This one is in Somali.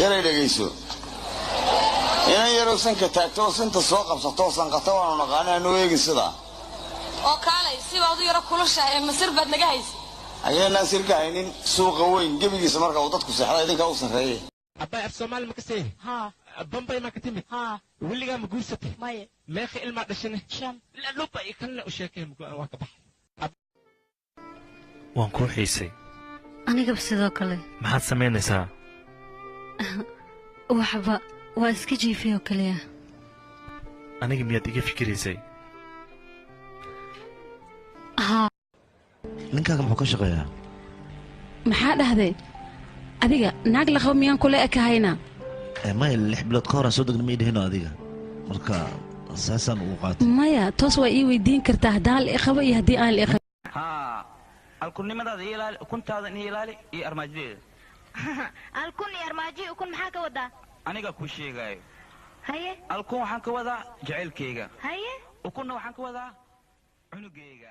Yaray, dhegayso. Inan yaroo sanka taagto oo sinta soo qabsato oo sanqata waanu naqaana, anu eegin sidaa. Oo kaalay, sibaad u yaro kulushahay ee masir baad naga haysay. Ayaanaan sirka haynin suuqa weyn gebigiisa marka uu dadku seexda idinkaa u sarreeyay. Abbay, af Soomaali ma ka seehi? Haa. Bambay ma ka timid? Haa. Weligaa ma guursatay? Maya. Meeqa ilmaa dhashane? 5. Luba iyo kanna u sheekay, waa ka baxay. Waan kuu xiisay. Anigaba sidoo kale. Maxaad samaynaysaa? Waxba, waa iska jiifay oo keliya. Aniga miyaad iga fikiraysay? Haa. Ninkaaga muxuu ka shaqeeyaa? Maxaa dhahday adiga? Naag la qabo miyaan kula ekahayna? Maya, 6 bilood ka horaan soo degna ma idhihino adiga, marka saasaan ugu qaatay. Maya, toos waa ii weydiin kartaa haddaan la iqabo iyo haddii aan la iqabin. Haa, alkunnimadaada ii ilaali, ukuntaada ii ilaali iyo armaajadeeda. Alkun iyo armaajo ukun maxaa ka wadaa? Aniga kuu sheegaayo. Haye. Alkun waxaan ka wadaa jacaylkayga. Haye. Ukunna waxaan ka wadaa cunugayga.